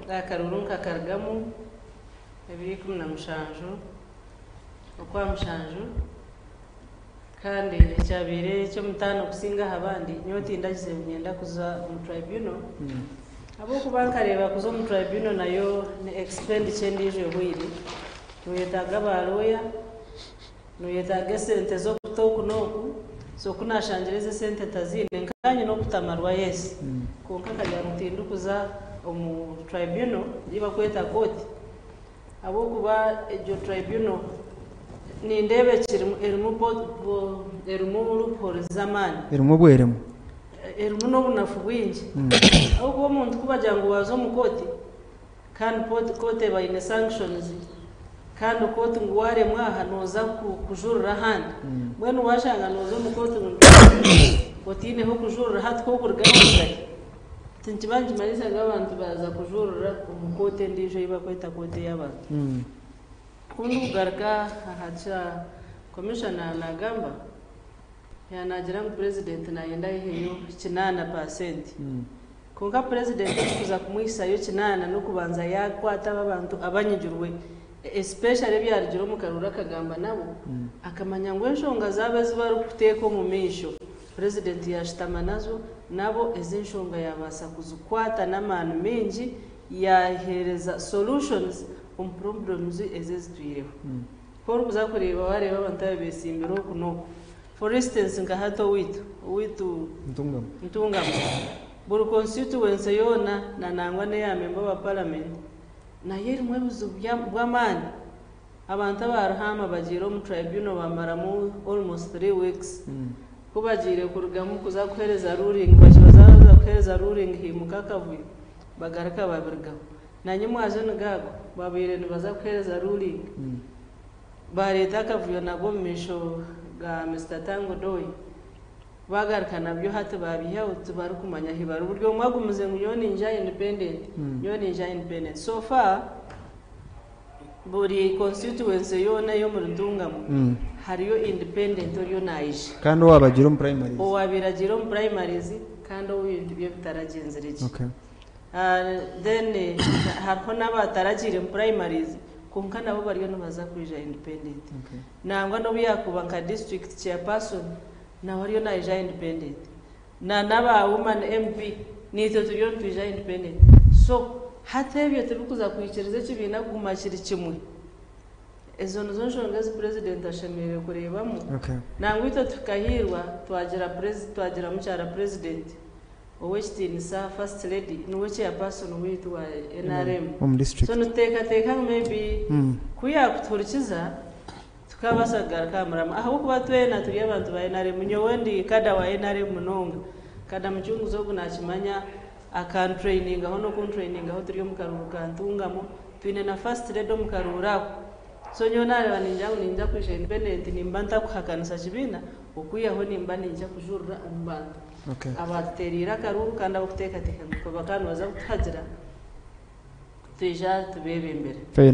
Akaruru nkakarugamu 27 Okwamushanju kandi ekyabaire eky'omutaano kusinga aha bandi, nyowe tindagize ngu niinyenda kuza omu tribunal ahabw'okuba nkareeba kuza omu tribunal nayo ni expenditure endiijo ehweire. Noyetaaga ba lawyer, noyetaaga esente z'okuta oku n'oku, so ku naashangire ezi esente ntaziine, nkaba nyine okutamarwa yes, kwonka nkagira ngu tindikuza omu tribunal ei barikweta kooti ahabw'okuba egyo tribunal nindeeba ekirimu erimu erimu loopholes z'amaani. Erimu obweremwa. Erimu n'obunafu bwingi ahabw'okuba omuntu ku bagira ngu waaza omu kooti kandi kooti eba eine sanctions kandi kooti ngu waaremwa aha nooza kujurira ahandi, mbwenu waashanga nooza omu kooti ngu otaineho kujurira hati k'okurugayo orugahi? Nikiba nikimanyisa ngu abantu baaza kujurira omu kooti endiijo ei barikweta kooti ey'abantu. Ku ndikugaruka aha kya commissioner naagamba, yaaba naagira ngu purezidenti naayenda ayiheyo 80%. Kwonka purezidenti ekikuza kumwihisayo 80 n'okubanza yaakwata aba abantu abanyigirwe especially ebyarugire omu karuuru akagamba nabo akamanya ngu enshonga zaabo ezi barikuteeka omu maisho purezidenti yaashutama nazo nabo ezi enshonga yaabaasa kuzikwata n'amaani maingi yaaheereza solutions omu problems ezi ezitwireho. Ku orikuza kureeba waareeba abantu aba beetsimbire oku n'oku. For instance nka hati owaitu, owaitu Ntungamo. Ntungamo, buri constituency yoona na nangwa n'eya member wa parliament nayo erimu ebizibu bw'amaani. Abantu aba Ruhaama bagiire omu tribunal bamaramu almost 3 weeks. Ku bagiire kurugamu kuza kuheereza ruling, bakibaza baza kuheereza ruling haimuka akavuyo bagaruka babirugaho. Nanye omwazyo nigaago babaire nibaza kuheereza ruling bareeta akavuyo nabwo omu maisho ga Mr Tanga Odoi bagaruka nabyo hati babiihaho tibarikumanya ahi bari. Buri omwe agumize ngu nyowe ninja independent, nyowe ninja independent. So far buri constituency yoona ey'omuri Ntungamo hariyo independent oriyo naija. Kandi owabagira omu primaries. Owabaire agiire omu primaries kandi ou ebintu bye bitaragyenzire gye. Then hariho n'abataragiire mu primaries kwonka nabo bariyo nibaza kwija independent. Nangwa n'obu yaakuba nka district chairperson nawe ariyo naija independent. Na n'aba woman MP naitwe turiyo nitwija independent. So hati ebyo tibikuza kwikiriza ekibiina kuguma kiri kimwe. Ezo nizo nshonga ezi purezidenti ashemereire kureebamu. Nangwa itwe tukahiirwa twagira mukyara purezidenti ow'ekitiinisa First Lady niwe chairperson waitu wa NRM. Omu district. So nituteekateeka ngu maybe ku yaakutuhurikiza tukabaasa kugaruka aha muramwa ahabw'okuba twena turi abantu ba NRM. Nyowe ndi cadre wa NRM munonga. Cadre Mucunguzi ogu naakimanya akantrainingaho n'okuntrainingaho turi omu karuuru ka Ntungamo twine na First Lady omu karuuru ako. So nyowe naareeba ningira ngu ninja kwija independent nimba ntakuhakanisa kibiina okwihaho nimba ninja kujurira omu bantu abatuteeriire akaruuru kandi abarikuteekateeka ngu bakaba nibaza kutuhagira twija tubeebembere. Fair.